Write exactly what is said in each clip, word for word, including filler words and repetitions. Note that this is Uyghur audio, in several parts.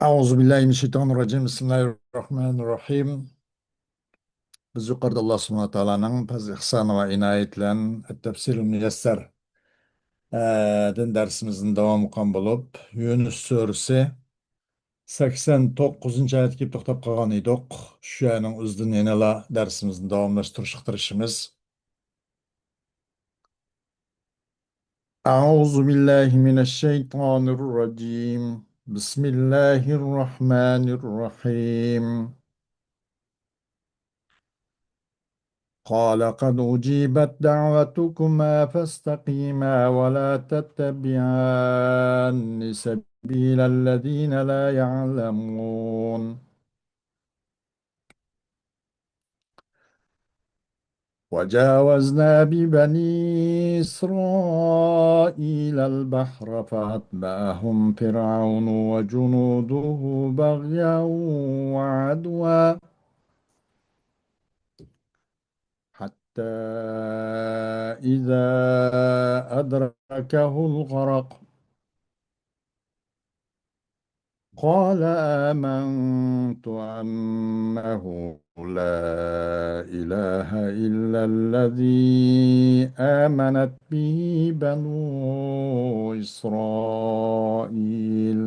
أعوذ بالله من الشيطان الرجيم. بسم الله الرحمن الرحيم. بىز يۇقىرىدا ئاللا سۇبھانەھۇ ۋە تائالانىڭ پەزلى ئىھسانى ۋە ئىنايىتى بىلەن ئەت-تەفسىرۇل مۇيەسسەر، ئە، دىن دەرسىمىزنى داۋام قىلغان بولۇپ، يۇنۇس سۈرىسى سەكسەن توققۇزىنچى ئايەتكە كېلىپ توختاپ قالغان ئىدۇق. شۇ ئايەتنىڭ ئۆزىدىن يەنىلا دەرسىمىزنى داۋاملاشتۇرۇشقا تىرىشىمىز. أعوذ بالله من الشيطان الرجيم. بسم الله الرحمن الرحيم. قال قد أجيبت دعوتكما فاستقيما ولا تتبعان سبيل الذين لا يعلمون. وجاوزنا ببني إسرائيل البحر فأتبعهم فرعون وجنوده بغيا وعدوا حتى إذا أدركه الغرق قال آمنت أنه لا إله إلا الذي آمنت به بنو إسرائيل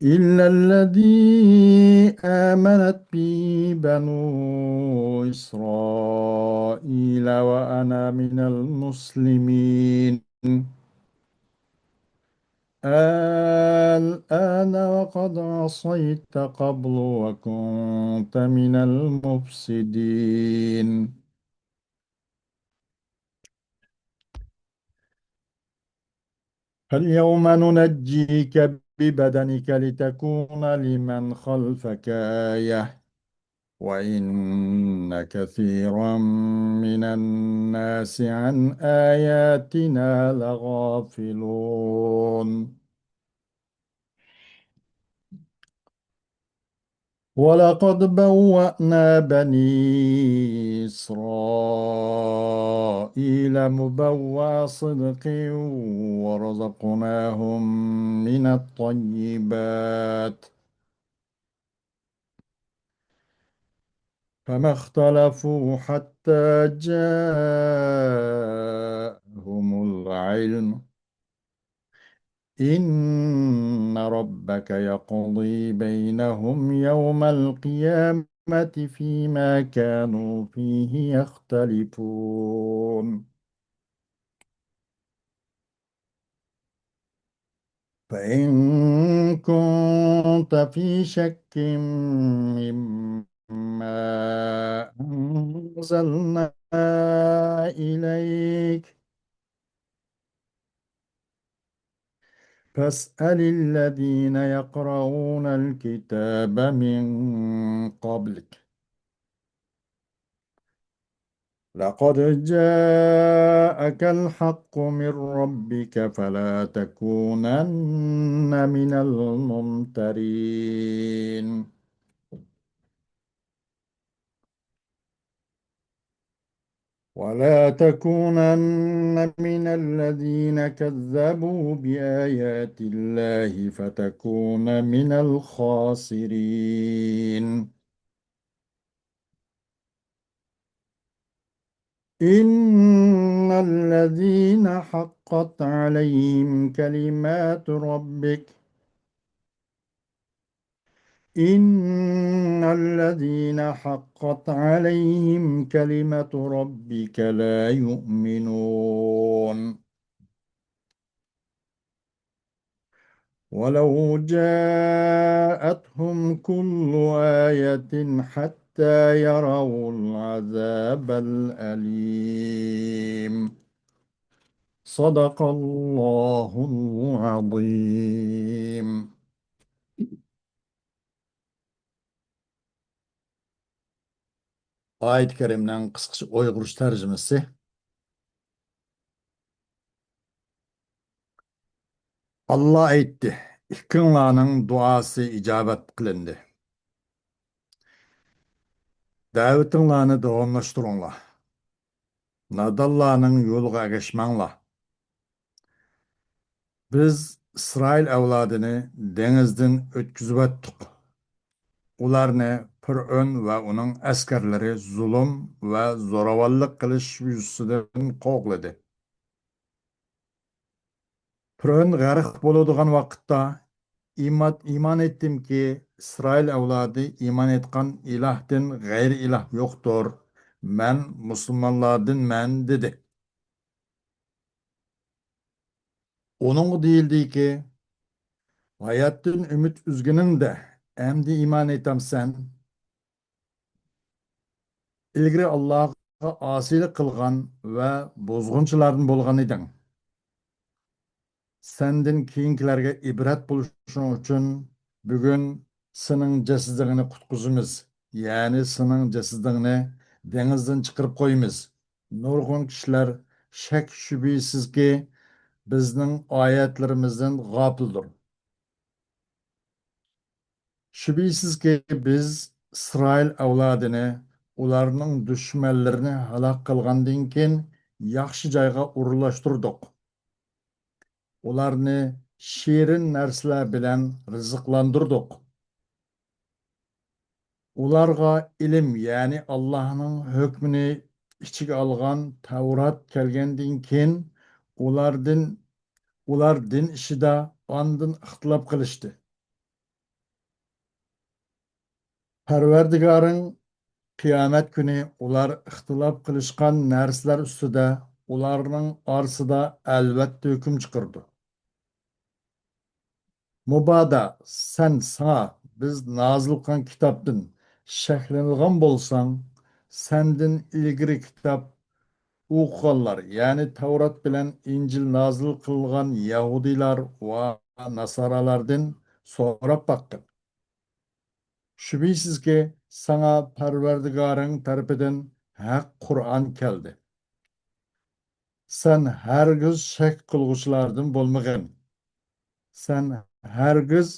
إلا الذي آمنت به بنو إسرائيل وأنا من المسلمين. الآن وقد عصيت قبل وكنت من المفسدين. فاليوم ننجيك ببدنك لتكون لمن خلفك آية وإن كثيرا من الناس عن آياتنا لغافلون. ولقد بوأنا بني إسرائيل مبوأ صدق ورزقناهم من الطيبات فما اختلفوا حتى جاءهم العلم إن ربك يقضي بينهم يوم القيامة فيما كانوا فيه يختلفون. فإن كنت في شك مما أنزلنا إليك فاسأل الذين يقرؤون الكتاب من قبلك لقد جاءك الحق من ربك فلا تكونن من الممترين. ولا تكونن من الذين كذبوا بآيات الله فتكون من الخاسرين. إن الذين حقت عليهم كلمات ربك إن الذين حقت عليهم كلمة ربك لا يؤمنون ولو جاءتهم كل آية حتى يروا العذاب الأليم. صدق الله العظيم. ئايەت كەرىمىنىڭ قىسقىچە ئۇيغۇرچە تەرجىمىسى. ئاللا ئېيتتى، ئىككىڭلارنىڭ دۇئاسى ئىجابەت قىلىندى. دەۋىتىڭلارنى داۋاملاشتۇرۇڭلار. نادانلارنىڭ يولىغا ئەگەشمەڭلار. بىز ئىسرائىل ئەۋلادىنى دېڭىزدىن ئۆتكۈزۈۋەتتۇق. ئۇلارنى پىرئون ۋە ئۇنىڭ ئەسكەرلىرى زۇلۇم ۋە زوراۋانلىق قىلىش يۈزىسىدىن قوغلىدى. پىرئون غەرق بولىدىغان ۋاقىتتا، ئىما-، ئىمان ئېيتتىمكى، ئىسرائىل ئەۋلادى ئىمان ئېيتقان ئىلاھتىن غەيرىي ئىلاھ يوقتۇر، مەن مۇسۇلمانلاردىنمەن، دېدى. ئۇنىڭغا دېيىلدىكى، ھاياتتىن ئۈمىد ئۈزگىنىڭدە، ئەمدى ئىمان ئېيتامسەن؟ ئىلگىرى ئاللاغا ئاسىيلىق قىلغان ۋە بۇزغۇنچىلاردىن بولغان ئىدىڭ. سەندىن كېيىنكىلەرگە ئىبرەت بولۇشۇڭ ئۈچۈن بۈگۈن سېنىڭ جەسىتىڭنى قۇتقۇزىمىز، يەنى سېنىڭ جەسىتىڭنى دېڭىزدىن چىقىرىپ قويىمىز. نۇرغۇن كىشىلەر شەك-شۈبھىسىزكى بىزنىڭ ئايەتلىرىمىزدىن غاپىلدۇر. شۈبھىسىزكى، بىز ئىسرائىل ئەۋلادىنى ئۇلارنىڭ دۈشمەنلىرىنى ھالاك قىلغاندىن كېيىن ياخشى جايغا ئورۇنلاشتۇردۇق. ئۇلارنى شېرىن نەرسىلەر بىلەن رىزىقلاندۇردۇق. ئۇلارغا ئىلىم، يەنى ئاللاھنىڭ ھۆكمىنى ئىچىگە ئالغان تەۋرات كەلگەندىن كېيىن، ئۇلاردىن، ئۇلار دىن ئىشىدا ئاندىن ئىختىلاپ قىلىشتى. پەرۋەردىگارىڭ قىيامەت كۈنى ئۇلار ئىختىلاپ قىلىشقان نەرسىلەر ئۈستىدە ئۇلارنىڭ ئارىسىدا ئەلۋەتتە ھۆكۈم چىقىرىدۇ. مۇبادا سەن ساڭا بىز نازىل قىلغان كىتابتىن شەكلىنىدىغان بولساڭ، سەندىن ئىلگىرى كىتاب ئوقۇغانلار، يەنى تەۋرات بىلەن ئىنجىل نازىل قىلغان يەھۇدىيلار ۋە ناسارالاردىن سوراپ باققىن. شۈبھىسىزكى، ساڭا پەرۋەردىگارىڭ تەرىپىدىن ھەق قۇرئان كەلدى. سەن ھەرگىز شەك قىلغۇچىلاردىن بولمىغىن. سەن ھەرگىز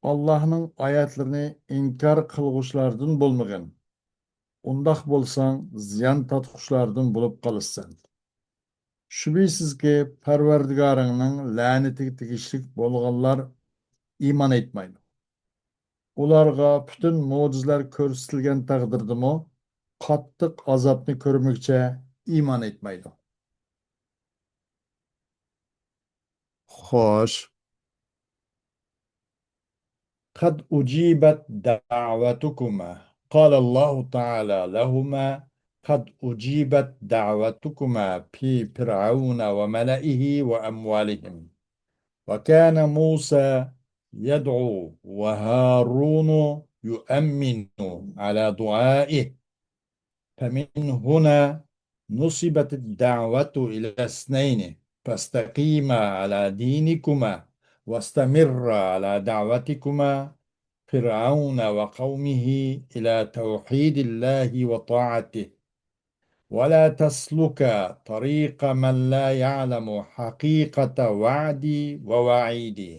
ئاللاھنىڭ ئايەتلىرىنى ئىنكار قىلغۇچىلاردىن بولمىغىن. ئۇنداق بولساڭ، زىيان تارتقۇچىلاردىن بولۇپ قالىسەن. شۈبھىسىزكى، پەرۋەردىگارىڭنىڭ لەنىتىگە تېگىشلىك بولغانلار ئىمان ئېيتمايدۇ. ئۇلارغا پۈتۈن مۆجىزىلەر كۆرسىتىلگەن تەقدىردىمۇ، قاتتىق ئازابنى كۆرمىگۈچە ئىمان ئېيتمايدۇ. خوش. قد أجيبت دعوتكما. قال الله تعالى لهما: قد أجيبت دعوتكما في فرعون وملئه وأموالهم. وكان موسى يدعو وهارون يؤمن على دعائه. فمن هنا نسبت الدعوة إلى اثنين، فاستقيما على دينكما واستمرا على دعوتكما فرعون وقومه إلى توحيد الله وطاعته، ولا تسلكا طريق من لا يعلم حقيقة وعدي ووعيدي.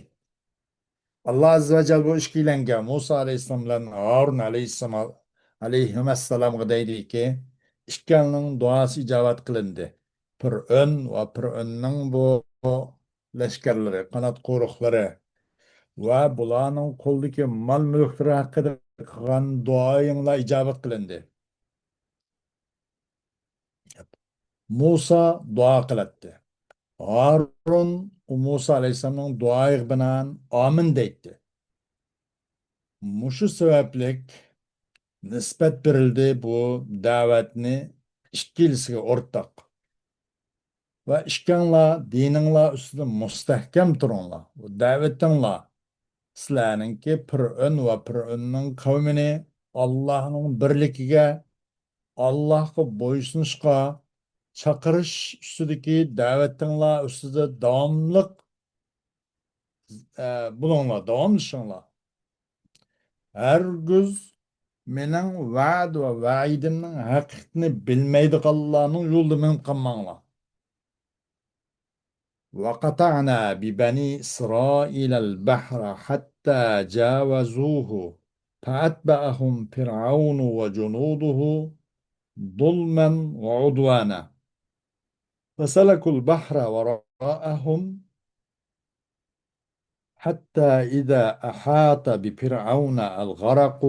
ئاللا ئەززە ۋە جەل بۇ ئىككىيلەنگە، مۇسا ئەلەيھىسسالام بىلەن ھارۇن ئەلەيھىسسالام، ئەلەيھىمەسسالامغا دەيدىكى، ئىككىڭلارنىڭ دۇئاسى ئىجابەت قىلىندى. پىرئون ۋە پىرئوننىڭ بۇ لەشكەرلىرى، قانات قورۇقلىرى ۋە بۇلارنىڭ قولىدىكى مال-مۈلۈكلىرى ھەققىدە قىلغان دۇئايىڭلار ئىجابەت قىلىندى. مۇسا دۇئا قىلاتتى. ھارۇن ئۇ مۇسا ئەلەيھىسسالامنىڭ دۇئايىغا بىنائەن ئامىن دەيتتى. مۇشۇ سەۋەبلىك نىسبەت بېرىلدى بۇ دەۋەتنى ئىككىلىسىگە ئورتاق. ۋە ئىككىڭلار دىنىڭلار ئۈستىدە مۇستەھكەم تۇرۇڭلار. بۇ دەۋىتىڭلار سىلەرنىڭكى پىرئون ۋە پىرئوننىڭ قەۋمىنى ئاللاھنىڭ بىرلىكىگە، ئاللاھقا بويسۇنۇشقا چاقىرىش ئۈستىدىكى دەۋىتىڭلار ئۈستىدە داۋاملىق، ئە، بولۇڭلار، داۋاملىشىڭلار. ھەرگىز مېنىڭ ۋەد ۋە ۋەئىدىمنىڭ ھەقىقىتىنى بىلمەيدىغانلارنىڭ يولىدا مېڭىپ قالماڭلار. وقطعنا ببني إسرائيل البحر حتى جاوزوه فأتبعهم فرعون وجنوده ظلما وعدوانا. فسلكوا البحر وراءهم حتى إذا أحاط بفرعون الغرق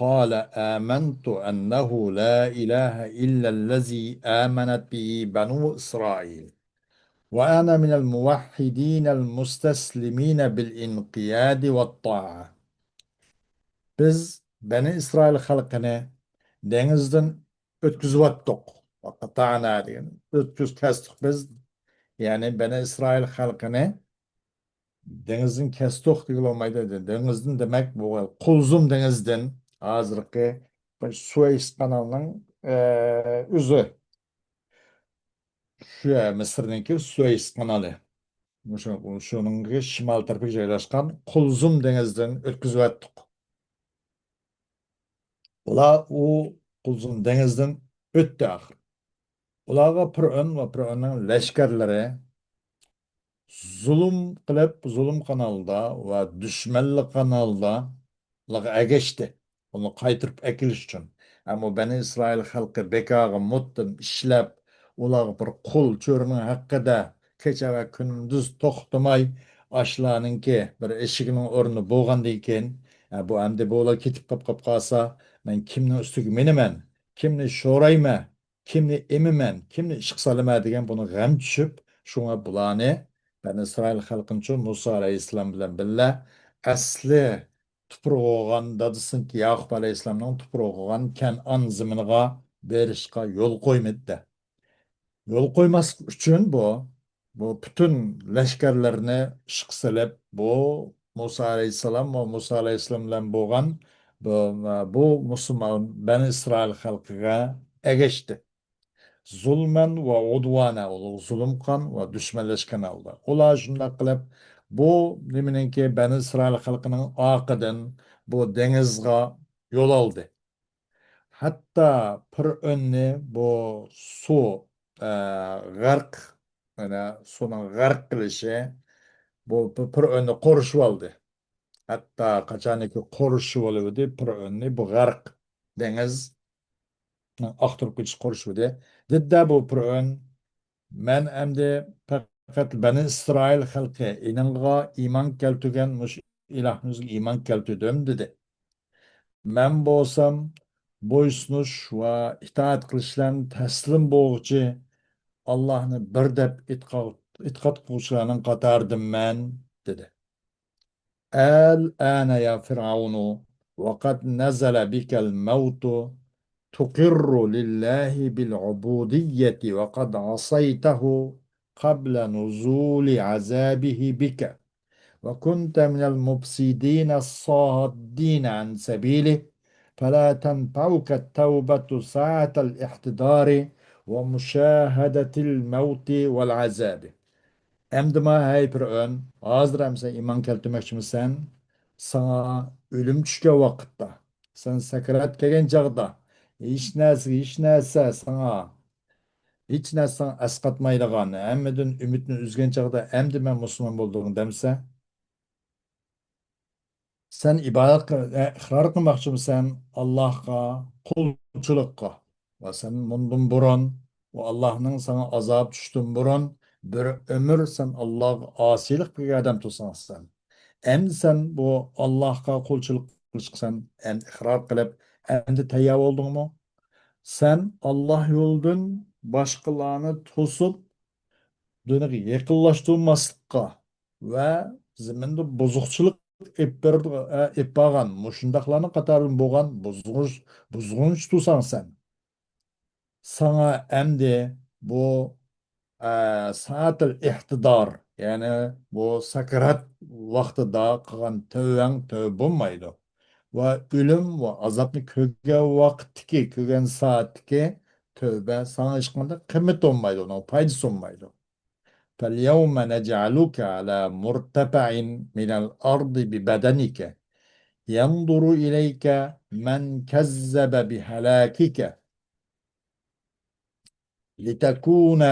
قال آمنت أنه لا إله إلا الذي آمنت به بنو إسرائيل وأنا من الموحدين المستسلمين بالانقياد والطاعة. بىز بەنى ئىسرائىل خەلقىنى دېڭىزدىن ئۆتكۈزۈۋەتتۇق. قاتانا دېگەن ئۆتكۈز كەستۇق بىز. يەنى بەنى ئىسرائىل خەلقىنى دېڭىزدىن كەستۇق دېگىلى بولمايدۇ. دېڭىزدىن دېمەك، بۇ قۇلزۇم دېڭىزدىن، ھازىرقى سۇ ئېيس قانالىنىڭ، ئە، ئۆزى. شۇ مىسىرنىڭكى سۇ ئېيس قانالى. مۇشۇ، شۇنىڭ شىمال تەرىپىگە جايلاشقان قۇلزۇم دېڭىزدىن ئۆتكۈزۈۋەتتۇق. ئۇلار ئۇ قۇلزۇم دېڭىزدىن ئۆتتى ئاخىر. ئۇلارغا پىرئون ۋە پىرئوننىڭ لەشكەرلىرى زۇلۇم قىلىپ، زۇلۇم قانالدا ۋە دۈشمەنلىك قانالدا ئۇلارغا ئەگەشتى. ئۇنى قايتۇرۇپ ئەكېلىش ئۈچۈن. ئەمما بەنى ئىسرائىل خەلقى بىكارغا مۇتتىن ئىشلەپ، ئۇلارغا بىر قۇل چۆرىنىڭ ھەققىدە كېچە ۋە كۈندۈز توختىماي ئاشۇلارنىڭكى بىر ئېشىكىنىڭ ئورنى بولغاندىن كېيىن، ئە، بۇ ئەمدى بۇلار كېتىپ قاپ، قاپ قالسا، مەن كىمنىڭ ئۈستىگە مىنىمەن، كىمنى شورايمەن، كىمنى ئېمىمەن، كىمنى ئىشقا سالىمەن دېگەن بۇنىڭ غەم چۈشۈپ، شۇڭا بۇلارنى بەنى ئىسرائىل خەلقىنىچۇ مۇسا ئەلەيھىسسالام بىلەن بىللە ئەسلى تۇپرىقى بولغان دادىسىنىڭكى ياقۇپ ئەلەيھىسسالامنىڭ تۇپرىقى بولغان كەنئان زېمىنىغا بېرىشقا يول قويمىدى. يول قويماسلىق ئۈچۈن بۇ، بۇ پۈتۈن لەشكەرلىرىنى ئىشقا سېلىپ، بۇ مۇسا ئەلەيھىسسالام ۋە مۇسا ئەلەيھىسسالام بىلەن بولغان بۇ، بۇ مۇسۇلمان بەنى ئىسرائىل خەلقىگە ئەگەشتى. زۇلمەن ۋە ئۇدۋانە، ئۇلۇغ زۇلۇم قىلغان ۋە دۈشمەنلەشكەن ھالدا. ئۇلار شۇنداق قىلىپ، بۇ نېمىنىڭكى بەنى ئىسرائىل خەلقىنىڭ ئارقىدىن بۇ دېڭىزغا يول ئالدى. ھەتتا پىرئۆننى بۇ سۇ، ئە، غەرق، يەنى سۇنىڭ غەرق قىلىشى، بۇ، بۇ پىرئۆننى قورشىۋالدى. ھەتتا قاچانكى قورشىۋالىۋىدى پىرئۆننى بۇ غەرق دېڭىز ئاختۇرۇپ كېتىش قورشىۋىدى. دېدى بۇ پىرئۆن، مەن ئەمدى پەقەت بەنى ئىسرائىل خەلقى ئېنىڭغا ئىمان كەلتۈرگەن مۇشۇ ئىلاھنىڭ ئۆزىگە ئىمان كەلتۈردۈم، دېدى. مەن بولسام بويسۇنۇش ۋە ئىتائەت قىلىش بىلەن تەسلىم بولغۇچى ئاللاھنى بىر دەپ ئېتىقاد، ئېتىقاد قىلغۇچىلارنىڭ قاتارىدىنمەن، دېدى. الآن يا فرعون وقد نزل بك الموت تقر لله بالعبودية وقد عصيته قبل نزول عذابه بك وكنت من المفسدين الصادين عن سبيله فلا تنفعك التوبة ساعة الاحتضار ومشاهدة الموت والعذاب. ئەمدىما، ھەي پىرئۆن، ھازىر ئەمسە ئىمان كەلتۈرمەكچىمىسەن؟ ساڭا ئۆلۈم چۈشكەن ۋاقىتتا، سەن سەكرات كەلگەن چاغدا، ھېچ نەرسە، ھېچ نەرسە ساڭا، ھېچ نەرسە ساڭا ئەسقاتمايدىغان، ھەممىدىن ئۈمىدنى ئۈزگەن چاغدا، ئەمدى مەن مۇسۇلمان بولدۇم دەمسە؟ سەن ئىبادەت قىل-، ئە، ئىقرار قىلماقچىمۇسەن ئاللاھقا قۇلچىلىققا؟ ۋە سەن مۇندىن بۇرۇن ۋە ئاللاھنىڭ ساڭا ئازابى چۈشتىن بۇرۇن بىر ئۆمۈر سەن ئاللاھقا ئاسىيلىق قىلغان ئادەم تۇرساڭ سەن. ئەمدى سەن بۇ ئاللاھقا قۇلچىلىق قىلىشقا سەن ئەمدى ئىقرار قىلىپ، ئەمدى تەييار بولدۇڭمۇ؟ سەن ئاللاھ يولىدىن باشقىلارنى توسۇپ، دىنىغا يېقىنلاشتۇرماسلىققا ۋە زېمىندا بۇزۇقچىلىق ئېلىپ بېرىدىغا-، ئە، ئېلىپ بارغان مۇشۇنداقلارنىڭ قاتارىدىن بولغان بۇزغۇنچ-، بۇزغۇنچى تۇرساڭ سەن. ساڭا ئەمدى بۇ، ئە، سائەتىل ئىھتىدار، يەنى بۇ سەكرات ۋاقتىدا قىلغان تۆۋەڭ تۆۋە بولمايدۇ. ۋە ئۆلۈم ۋە ئازابنى كۆرگەن ۋاقىتتىكى، كۆرگەن سائەتتىكى تۆۋە ساڭا ھېچقانداق قىممىتى بولمايدۇ، ئۇنىڭ پايدىسى بولمايدۇ. فاليوم نجعلك على مرتفع من الأرض ببدنك ينظر إليك من كذب بهلاكك لتكون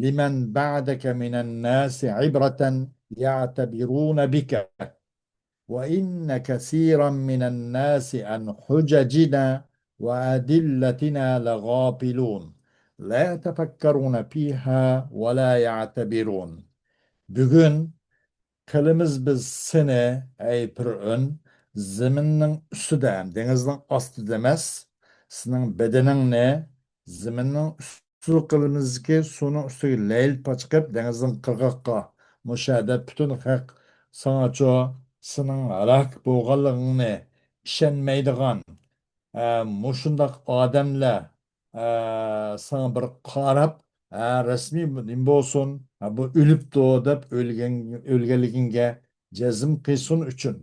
لمن بعدك من الناس عبرة يعتبرون بك وإن كثيرا من الناس عن حججنا وأدلتنا لغافلون لا يتفكرون فيها ولا يعتبرون. بۈگۈن قىلىمىز بىز سېنى، ئەي پىرئەۋن، زېمىننىڭ ئۈستىدە ھەم دېڭىزنىڭ ئاستىدا ئەمەس، سېنىڭ بەدىنىڭنى زېمىننىڭ ئۈستىگە قىلىمىزكى، سۇنىڭ ئۈستىگە لەيلىپ چىقىپ، دېڭىزنىڭ قىرغىقىغا، مۇشۇ يەردە پۈتۈن خەق ساڭاچۇ، سېنىڭ ھالاك بولغانلىقىڭنى ئىشەنمەيدىغان، ئە، مۇشۇنداق ئادەملەر، ئە، ساڭا بىر قاراپ، ھە، رەسمىي نېمە بولسۇن، ھە، بۇ ئۆلۈپتۇ دەپ ئۆلگەن، ئۆلگەنلىكىڭگە جەزم قىلسۇن ئۈچۈن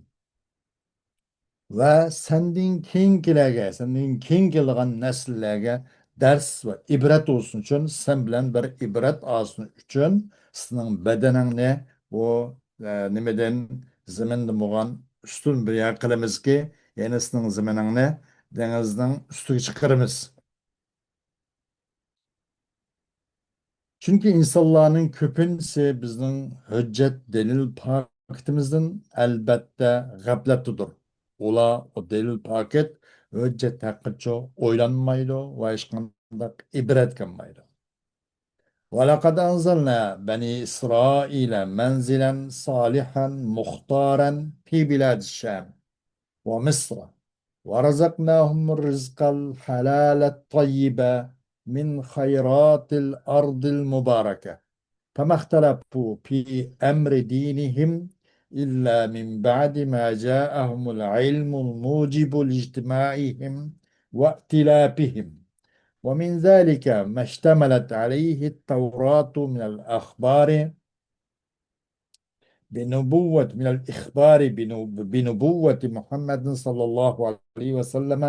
ۋە سەندىن كېيىنكىلەرگە، سەندىن كېيىن كېلىدىغان نەسىللەرگە دەرس ۋە ئىبرەت بولسۇن ئۈچۈن، سەن بىلەن بىر ئىبرەت ئالسۇن ئۈچۈن، سېنىڭ بەدىنىڭنى بۇ، ئە، نېمىدىن، زېمىندىن بولغان ئۈستۈن بىر يەر قىلىمىزكى، يەنى سېنىڭ زېمىنىڭنى دېڭىزنىڭ ئۈستىگە چىقىرىمىز. چۈنكى ئىنسانلارنىڭ كۆپىنچىسى بىزنىڭ ھۆججەت، دەلىل، پاكىتىمىزدىن ئەلۋەتتە غەپلەتتىدۇر. ئۇلار ئۇ دەلىل، پاكىت، ھۆججەت ھەققىچە ئويلانمايدۇ ۋە ھېچقانداق ئىبرەتكە ئالمايدۇ. ولقد أنزلنا بني إسرائيل منزلا صالحا مختارا في بلاد الشام ومصر ورزقناهم الرزق الحلال الطيب من خيرات الأرض المباركة فما اختلفوا في أمر دينهم إلا من بعد ما جاءهم العلم الموجب لاجتماعهم وائتلافهم ومن ذلك ما اشتملت عليه التوراة من الأخبار بنبوة من الإخبار بنبوة محمد صلى الله عليه وسلم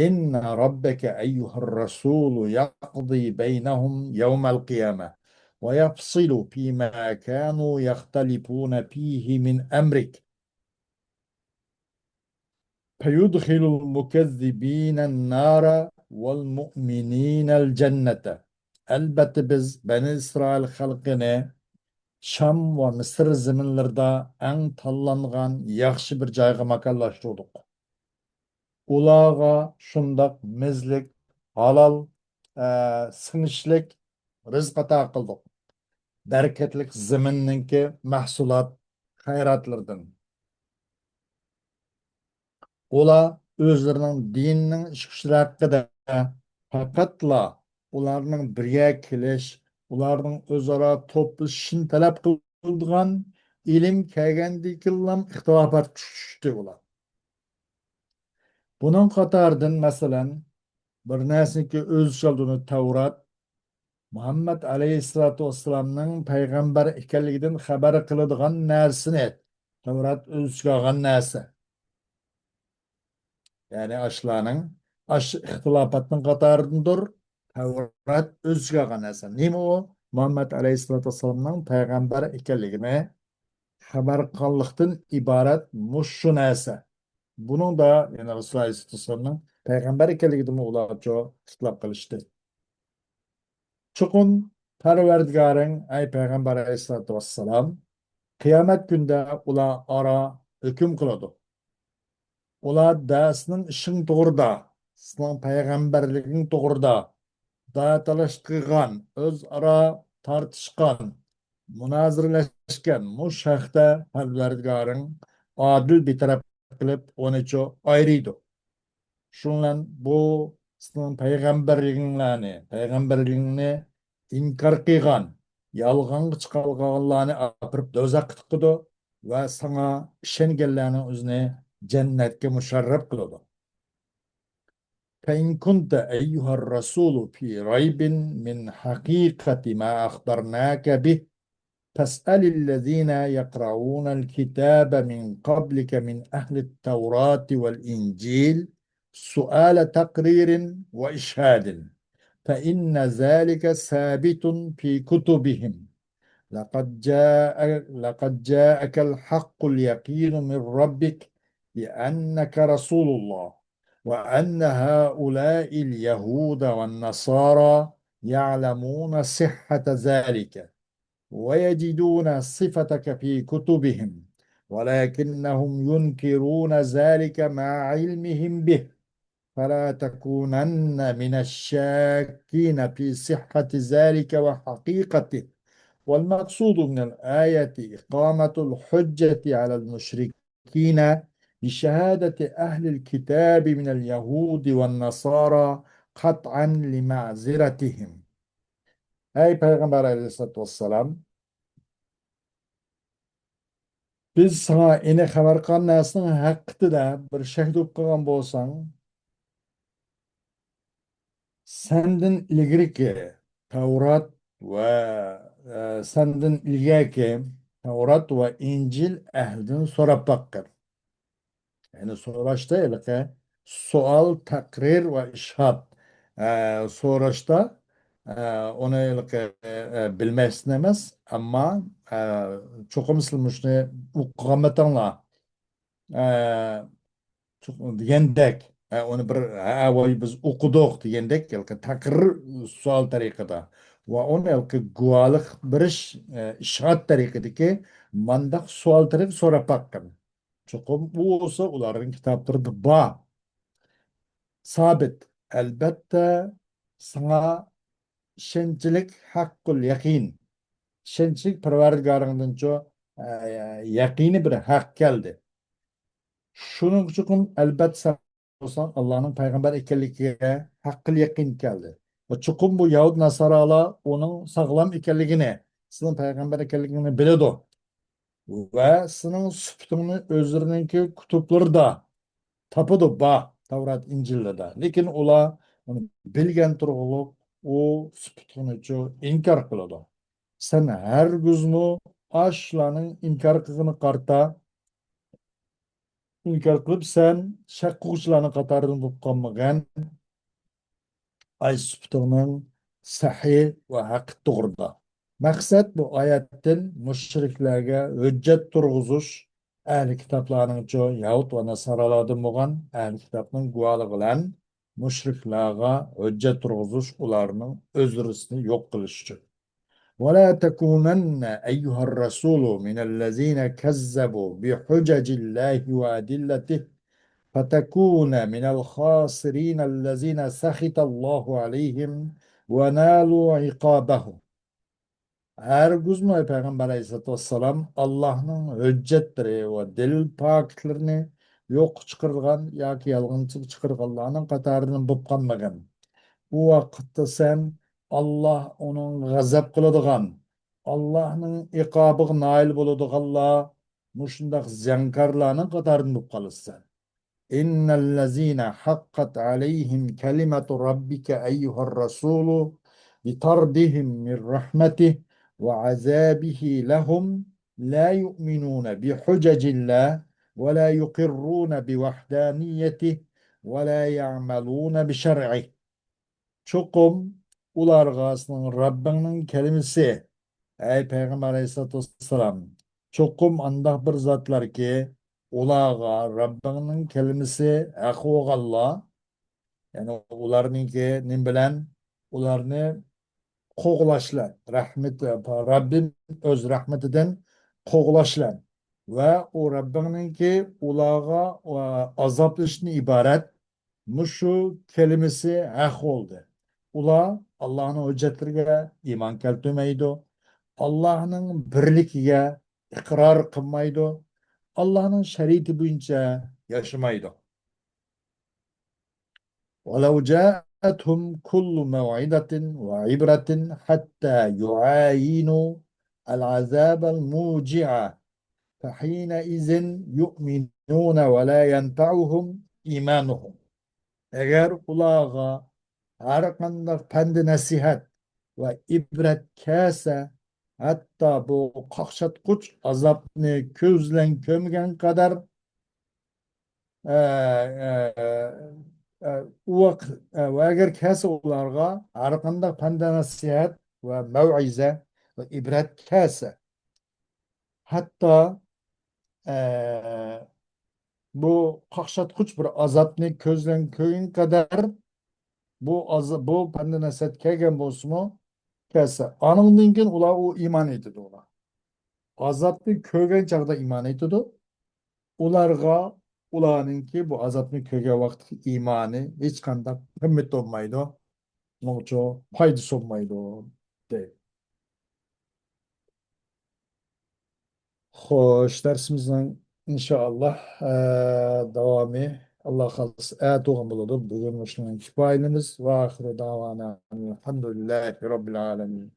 إن ربك أيها الرسول يقضي بينهم يوم القيامة ويفصل فيما كانوا يختلفون فيه من أمرك فيدخل المكذبين النار والمؤمنين الجنة. ئەلۋەتتە بىز بەنى ئىسرائىل خەلقىنى شام ۋە مىسىر زېمىنلىرىدا ئەڭ تاللانغان ياخشى بىر جايغا ماكانلاشتۇردۇق. ئۇلارغا شۇنداق مەززىلىك، ھالال، ئە، سىڭىشلىك رىزىق ئاتا قىلدۇق. بەرىكەتلىك زېمىننىڭكى مەھسۇلات، خەيراتلىرىدىن. ئۇلار ئۆزلىرىنىڭ دىنىنىڭ ئىچ-ئۇچلىرى ھەققىدە پەقەتلا ئۇلارنىڭ بىرگە كېلىش، ئۇلارنىڭ ئۆزئارا توپلىشىشىنى تەلەپ قىلىدىغان ئىلىم كەلگەندىكىنلام ئىختىلاپاتقا چۈشتى ئۇلار. بۇنىڭ قاتارىدىن، مەسىلەن، بىر نەرسىنىڭكى ئۆز ئىچىگە ئالىدۇ، تەۋرات، مۇھەممەد ئەلەيھىسسالاتۇ ۋەسسالامنىڭ پەيغەمبەر ئىكەنلىكىدىن خەۋەر قىلىدىغان نەرسىنى، تەۋرات ئۆز ئىچىگە ئالغان نەرسە. يەنى ئاشۇلارنىڭ ئاشۇ ئىختىلاپاتنىڭ قاتارىدىندۇر، تەۋرات ئۆز ئىچىگە ئالغان نەرسە. نېمە ئۇ؟ مۇھەممەد ئەلەيھىسسالاتۇ ۋەسسالامنىڭ پەيغەمبەر ئىكەنلىكىنى خەۋەر قىلغانلىقتىن ئىبارەت مۇشۇ نەرسە. بۇنىڭدا يەنە رەسۇلۇللاھ ئەلەيھىسسالاتۇ ۋەسسالامنىڭ پەيغەمبەر ئىكەنلىكىدىمۇ ئۇلارچۇ ئىختىلاپ قىلىشتى. چوقۇم پەرۋەردىگارىڭ، ئەي پەيغەمبەر ئەلەيھىسسالاتۇ ۋەسسالام، قىيامەت كۈنىدە ئۇلار ئارا ھۆكۈم قىلىدۇ. ئۇلار دە سېنىڭ ئىشىڭ توغرىدا، سېنىڭ پەيغەمبەرلىكىڭ توغرىدا داۋا تالاش قىلغان، ئۆزئارا تارتىشقان، مۇنازىرىلەشكەن مۇشۇ ھەقتە پەرۋەردىگارىڭ ئادىل بىر تەرەپ قىلىپ ئۇنىچۇ ئايرىيدۇ. شۇنىڭ بىلەن بۇ سېنىڭ پەيغەمبەرلىكىڭلارنى، پەيغەمبەرلىكىڭنى ئىنكار قىلغان، يالغانغا چىقارغانلارنى ئاپىرىپ دوزاخقا تىقىدۇ ۋە ساڭا ئىشەنگەنلەرنىڭ ئۆزىنى جەننەتكە مۇشەررەپ قىلىدۇ. فإن كنت أيها الرسول في ريب من حقيقة ما أخبرناك به فاسأل الذين يقرؤون الكتاب من قبلك من أهل التوراة والإنجيل سؤال تقرير وإشهاد، فإن ذلك ثابت في كتبهم. لقد جاء، لقد جاءك الحق اليقين من ربك بأنك رسول الله، وأن هؤلاء اليهود والنصارى يعلمون صحة ذلك، ويجدون صفتك في كتبهم، ولكنهم ينكرون ذلك مع علمهم به، فلا تكونن من الشاكين في صحة ذلك وحقيقته، والمقصود من الآية إقامة الحجة على المشركين بشهادة أهل الكتاب من اليهود والنصارى قطعا لمعذرتهم. ئەي پەيغەمبەر ئەلەيھىسسالاتۇ ۋەسسالام، بىز ساڭا ئېنىق خەۋەر قىلغان نەرسىنىڭ ھەقىقىتىدە بىر شەك بولۇپ قالغان بولساڭ، سەندىن ئىلگىرىكى تەۋرات ۋە، ئە، سەندىن ئىلگەركى تەۋرات ۋە ئىنجىل ئەھلىدىن سوراپ باققىن. يەنى سوراشتا ھېلىقى سوئال، تەقرىر ۋە ئىشھاد. ئە، سوراشتا، ئە، ئۇنى ھېلىقى، ئە، بىلمەسلىكتىن ئەمەس، ئەمما، ئە، چوقۇم سىلەر مۇشۇنى ئوقۇغانمىتىڭلار؟ ئە، چوقۇم دېگەندەك، ئە، ئۇنى بىر، ھە، ۋاي، بىز ئوقۇدۇق دېگەندەك، ھېلىقى تەقرىر سوئال تەرىقىدە ۋە ئۇنى ھېلىقى گۇۋاھلىق بېرىش، ئە، ئىشھاد تەرىقىدىكى مانداق سوئال تەرىقى سوراپ باققىن. چوقۇم ئۇ بولسا ئۇلارنىڭ كىتابلىرىدا بار. سابىت، ئەلبەتتە، ساڭا ئىشەنچلىك، ھەققۇل يەقىن، ئىشەنچلىك پەرۋەردىگارىڭدىنچۇ، ئە، يەقىنىي بىر ھەق كەلدى. شۇنىڭغا چوقۇم، ئەلبەتتە، سەن بولساڭ ئاللانىڭ پەيغەمبەر ئىكەنلىكىگە ھەققىل يەقىن كەلدى. ۋە چوقۇم بۇ يەھۇد ناسارالار ئۇنىڭ ساغلام ئىكەنلىكىنى، سېنىڭ پەيغەمبەر ئىكەنلىكىڭنى بىلىدۇ. ۋە سېنىڭ سۈپىتىڭنى ئۆزلىرىنىڭكى كۇتۇبلىرىدا تاپىدۇ، بار، تەۋرات، ئىنجىللىرىدا. لېكىن ئۇلار ئۇنى بىلگەن تۇرغۇلۇق ئۇ سۈپىتىڭنىچۇ ئىنكار قىلىدۇ. سەن ھەرگىزمۇ ئاشۇلارنىڭ ئىنكار قىلغىنىغا قارىتا ئىنكار قىلىپ، سەن شەك قىلغۇچىلارنىڭ قاتارىدىن بولۇپ قالمىغىن. ئاي سۈپىتىڭنىڭ سەھىھ ۋە ھەقىقىي توغرىدا. مەقسەت بۇ ئايەتتىن مۇشرىكلارغا ھۆججەت تۇرغۇزۇش، ئەھلى كىتابلارنىڭچۇ، يەھۇد ۋە ناسارالاردىن بولغان ئەھلى كىتابنىڭ گۇۋاھلىقى بىلەن مۇشرىكلارغا ھۆججەت تۇرغۇزۇش، ئۇلارنىڭ ئۆزرىسىنى يوق قىلىش ئۈچۈن. ولا تكونن أيها الرسول من الذين كذبوا بحجج الله وأدلته فتكون من الخاسرين الذين سخط الله عليهم ونالوا عقابه. ھەرگىزمۇ، ئەي پەيغەمبەر ئەلەيھىسسالاتۇ ۋەسسالام، ئاللاھنىڭ ھۆججەتلىرى ۋە دەلىل پاكىتلىرىنى يوققا چىقىرىدىغان ياكى يالغانچىلىققا چىقىرىدىغانلارنىڭ قاتارىدىن بولۇپ قالمىغىن. ئۇ ۋاقىتتا سەن ئاللاھ ئۇنىڭغا غەزەپ قىلىدىغان، ئاللاھنىڭ ئىقابىغا نائىل بولىدىغانلار، مۇشۇنداق زىيانكارلارنىڭ قاتارىدىن بولۇپ قالىسەن. إن الذين حقت عليهم كلمة ربك أيها الرسول بطردهم من رحمته وعذابه لهم لا يؤمنون بحجج الله ولا يقرون بوحدانيته ولا يعملون بشرعه. چوقۇم ئۇلارغا سېنىڭ رەببىڭنىڭ كەلىمىسى، ئەي پەيغەمبەر ئەلەيھىسسالاتۇ ۋەسسالام، چوقۇم ئانداق بىر زاتلاركى، ئۇلارغا رەببىڭنىڭ كەلىمىسى ھەق بولغانلا، يەنى ئۇلارنىڭكى نېمە بىلەن؟ ئۇلارنى قوغلاش بىلەن، رەھمىتى، رەببىم ئۆز رەھمىتىدىن قوغلاش بىلەن ۋە ئۇ رەببىڭنىڭكى ئۇلارغا، ئا، ئازابلىشىشتىن ئىبارەت مۇشۇ كەلىمىسى ھەق بولدى. ئۇلار ئاللاھنىڭ ھۆججەتلىرىگە ئىمان كەلتۈرمەيدۇ، ئاللاھنىڭ بىرلىكىگە ئىقرار قىلمايدۇ، ئاللاھنىڭ شەرىئىتى بويىچە ياشىمايدۇ. ولو جاءتهم كل موعظة وعبرة حتى يعاينوا العذاب الموجع فحينئذ يؤمنون ولا ينفعهم إيمانهم. ئەگەر ئۇلارغا ھەر قانداق پەند نەسىھەت ۋە ئىبرەت كەلسە، ھەتتا بۇ قاقشاتقۇچ ئازابنى كۆز بىلەن كۆرمىگەن قەدەر، ئە، ئە، ئە، ئۇ ۋاق-، ئە، ۋە ئەگەر كەلسە ئۇلارغا ھەر قانداق پەند نەسىھەت ۋە مەۋئىزە ۋە ئىبرەت كەلسە، ھەتتا، ئە، بۇ قاقشاتقۇچ بىر ئازابنى كۆز بىلەن كۆرگەن قەدەر بۇ ئازا-، بۇ پەند نەسىھەت كەلگەن بولسىمۇ، كەلسە، ئانىڭدىن كېيىن ئۇلار ئۇ ئىمان ئېيتىدۇ ئۇلار. ئازابنى كۆرگەن چاغدا ئىمان ئېيتىدۇ. ئۇلارغا، ئۇلارنىڭكى بۇ ئازابنى كۆرگەن ۋاقىتتىكى ئىمانى ھېچقانداق قىممىتى بولمايدۇ. ئۇنىڭ ئۈچۈن پايدىسى بولمايدۇ، دەيدۇ. خوش، دەرسىمىزنىڭ ئىنشائاللا، ئە، داۋامى ئاللا خالىسا ئەتە بولغان بولىدۇ. بۈگۈن مۇشۇنىڭ كۇپايىلىمىز. ۋە ئاخىرۇ داۋانا ئەلھەمدۇلىللاھى رەببىل ئالەمىن.